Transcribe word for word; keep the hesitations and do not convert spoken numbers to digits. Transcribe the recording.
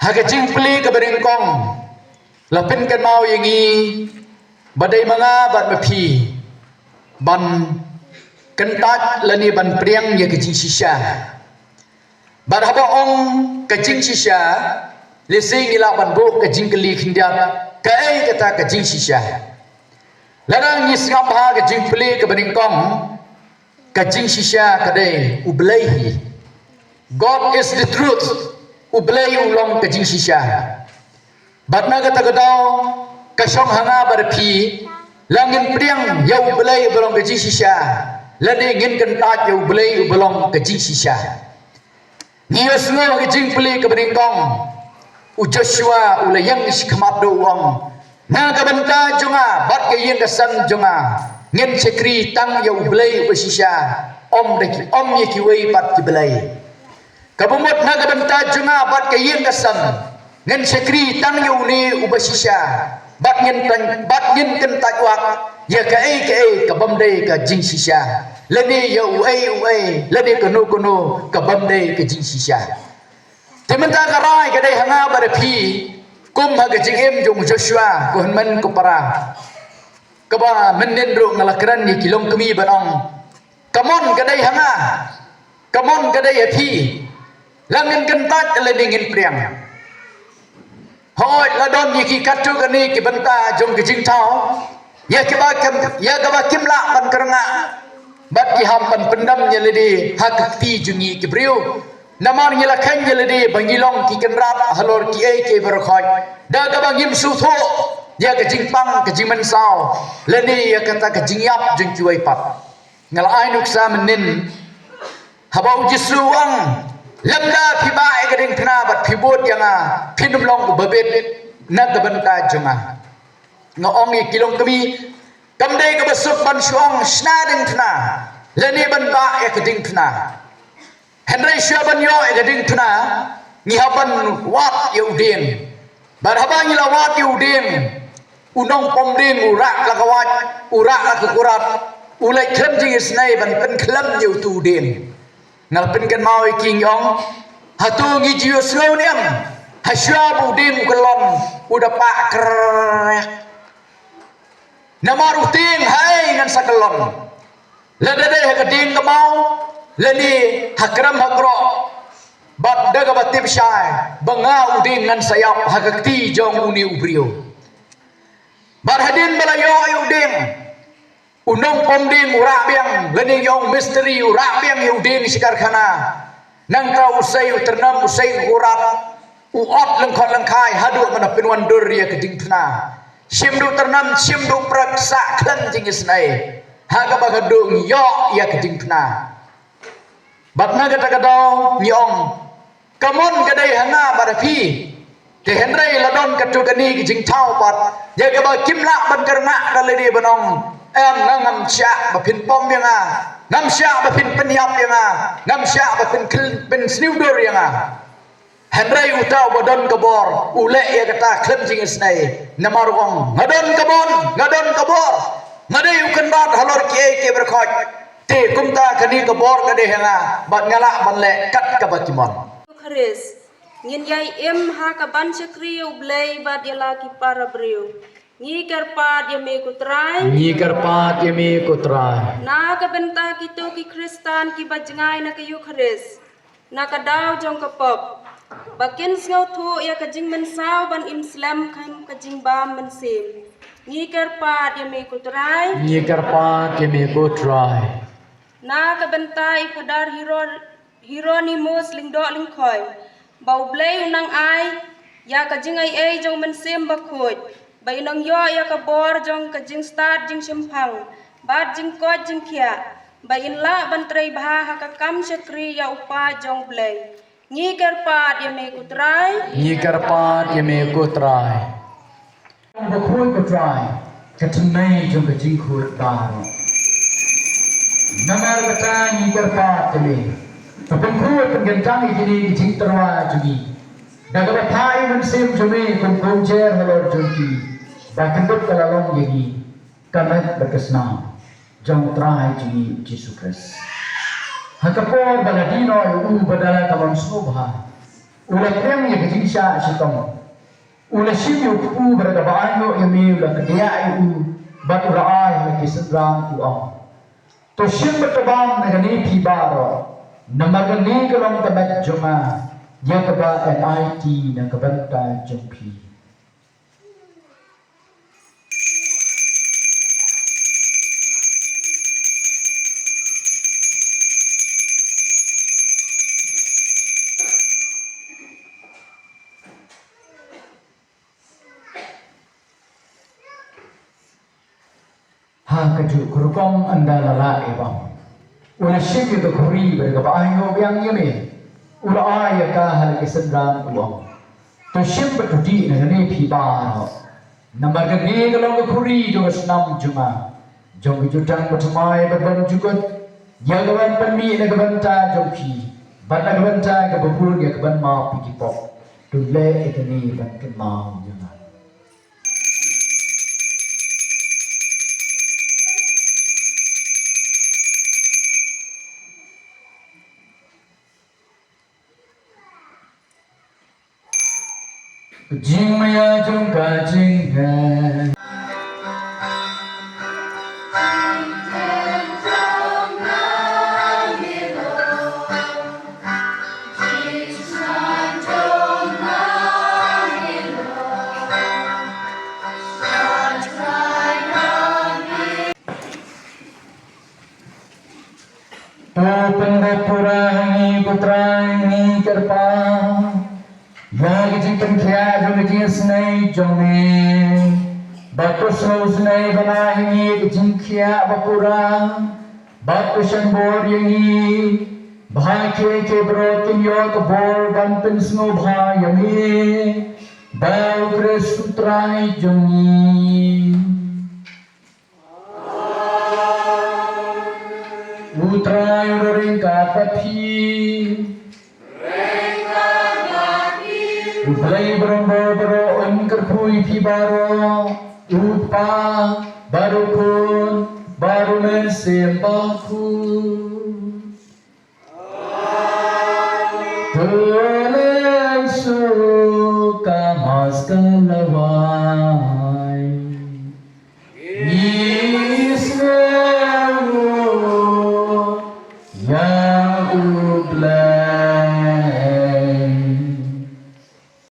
Ha ka jingplie kaba nyngkong, la pynkynmaw ïa ngi ba dei ma nga bad ma phi ban kyntait lane ban pdiang ïa ka jingshisha. Bad haba ong ka jingshisha, lehse ngi lah ban buh ka jingkylli khyndiat, kaei kata ka jingshisha? Lada ngi sngap ha ka jingplie kaba nyngkong, ka jingshisha ka dei U Blei hi. God is the truth. U Blei u long ka jingshisha. Bad na kata ka daw, ka shong ha nga bad phi, la ngin pdiang ïa U Blei uba long ka jingshisha, lane ngin kyntait ïa U Blei uba long ka jingshisha. Ngi ïohsngew ha ka jingplie kaba nyngkong, u Joshua u la ïeng shakhmat, u ong, na ka bynta jong nga bad ka ïing ka sem jong nga, ngin shakri tang ïa U Blei uba shisha, ym da ki, ym ïa kiwei pat ki blei. Kaba mut, na ka bynta jong nga bad ka ïing ka sem, ngin shakri tang ïa une uba shisha, bad ngin tang, bad ngin kyntait wat ïa kaei kaei ka bym dei ka jingshisha, lane ïa uei uei, lane kano kano ka bym dei ka jingshisha. Te mynta ka rai ka dei ha nga bad ha phi, kum ha ka jingim jong u Joshua, ko hynmen ko para. Kaba mynnin ruh nga la kren ïa ki longkmie ban ong, ka mon ka dei ha nga, ka mon ka dei ha phi, la ngin kyntait lane ngin pdiang. Hooid, la don ïa ki katto katne ki bynta jong ka jingthaw, ïa kiba kim, ïa kaba kim lah ban kyrngah, bad ki hap ban pyndem ïa lade ha ka kti jong ngi ki briew. Namar ngi la kheiñ ïa lade ba ngi long ki kynrad halor kiei kiei baroh khoit, da kaba ngim sngewthuh ïa ka jingpang ka jingmynsaw, lane ïa kata ka jingïap jong kiwei pat. Nga la ai nuksa mynnin, haba u Jisu u ong, lymda phi bah ïa ka diengphna bad phi bud ïa nga, phin ym long uba bit na ka bynta jong nga. Nga ong ïa ki longkmie, kam dei kaba suk ban shu ong shna diengphna, lane ban bah ïa ka diengphna. Hynrei shuwa ban ïoh ïa ka diengphna, ngi hap ban wad ïa u dieng. Bad haba ngi la wad ïa u dieng, u nongpom dieng u rah la ka wait, u rah la ka kurat, u leit khlem jingisynei ban pynkhlem ïa uto u dieng. Nga la pynkynmaw ïa ki, ngi ong, hato ngi ju ïohsngew ne em, ha shuwa ba u dieng u kyllon, u da pah krek. Namar u tieng haei ngan sa kyllon. Lada dei ha ka dieng ka maw, lane ha krem ha kroh. Bad da kaba tip shai ba nga u dieng ngan sa ïap ha ka kti jong une u briew. Bad hadien ba la ïoh ïa u dieng, u nongpom dieng u rah biang, lane ïa u mistri u rah biang ïa u dieng sha karkhana. Nangta u sei u tyrnem, u sei u kurat, u ot lyngkhot lyngkhai haduh ban da pynwandur ïa ka diengphna. Shim duh tyrnem, shim duh prek, sah khlem jingisynei, ha kaba ka duh ngi ïoh ïa ka diengphna. Bad na kata ka daw ngi ong, ka mon ka dei ha nga bad ha phi. Te hynrei la don katto katne ki jingthaw pat, ïa kaba kim lah ban kyrngah da lade ban ong, em, nga ngam shah ba phin pom ïa nga, ngam shah ba phin pynïap ïa nga, ngam shah ba phin khl-, pynsniewdur ïa nga. Hynrei uta uba don ka bor u leh ïa kata khlem jingisynei, namar u ong, nga don ka mon, nga don ka bor, nga dei u kynrad halor kiei kiei baroh khoit. Te kumta kane ka bor ka dei ha nga, bad nga lah ban leh kat kaba ki mon. Khrist, ngin ïai im ha ka ban shakri ïa U Blei bad ïa la ki para briew. Ngi kyrpad ïa me ko Trai. Ngi kyrpad ïa me ko Trai. Na ka bynta kito ki Khristan kiba jngai na ka Eukharist, na ka daw jong ka pop, ba kin sngewthuh ïa ka jingmynsaw ban im slem kum ka jingbam mynsiem. Ngi kyrpad ïa me ko Trai. Ngi kyrpad ïa me ko Trai. Na ka bynta i Phadar Hiro-, Hieronymus Lyngdoh Lyngkhoi, ba U Blei un nang ai ïa ka jingai ei jong Mynsiem Bakhuid, ba in nang ïoh ïa ka bor jong ka jingstad jingshemphang bad jingkoit jingkhiah, ba in lah ban trei bha ha ka kam shakri ïa u paid jong U Blei. Ngi kyrpad ïa me ko Trai. Ngi kyrpad ïa me ko Trai. Bakhuid ko Trai, ka tnai jong ka jingkhuid baroh. Namar kata ngi kyrpad ïa me. Ka pynkhrup pynkyntang ïa kine ki jingtyrwa jong ngi da kaba phah ïa u Mynsiem jong me kum kumjuh halor jong ki, ba kyndup ka la long ïa ngi ka met bad ka snam jong U Trai jong ngi U Jisu Khrist. Ha ka por ba la die noh ïa u bad da la ka mon sngewbha, u la pdiang ïa ka jingshah shitom. U la shim ïa u kpu bad da kaba ainguh ïa me u la kdiah ïa u bad u la ai ha la ki synran, u ong: To shim bad to bam na kane phi baroh, namar kane ka long ka met jong nga, ïa kaba yn aiti na ka bynta jong phi. Ha kajuh ka rukom ynda la lah ïa u bam, u la shim ïa ka khuri bad da kaba ainguh biang ïa me u la ai ïa ka ha la ki synran, u ong: To shim bad to dih na kane phi baroh, namar kane ka long ka khuri jong ka snam jong nga, jong ka jutang bathymmai bad bymjukut, ïa kaban pynmih na ka bynta jong phi bad na ka bynta kaba bun ïa kaban map ïa ki pop. To leh ïa kane ban kynmaw ïa nga. Jingmaïa jong ka jingeh. To pynbeit pura ha ngi ko Trai ngi kyrpad, ïa ka jingpynkhiah jong ka jingisynei jong me. Bad to sngewsynei ban ai ha ngi ka jingkhiah ba pura, bad to shon bor ïa ngi, ba ha kiei kiei baroh kin ïoh ka bor ban pynsngewbha ïa me, da U Khrist U Trai jong ngi. U Trai u da ryngkat bad phi. U Blei ba rangbah baroh un kyrkhu ïa phi baroh, U Kpa bad U Khun bad U Mynsiem Bakhuid. To leit suk ka Mass ka lawei. Ngi sngewnguh ïa U Blei.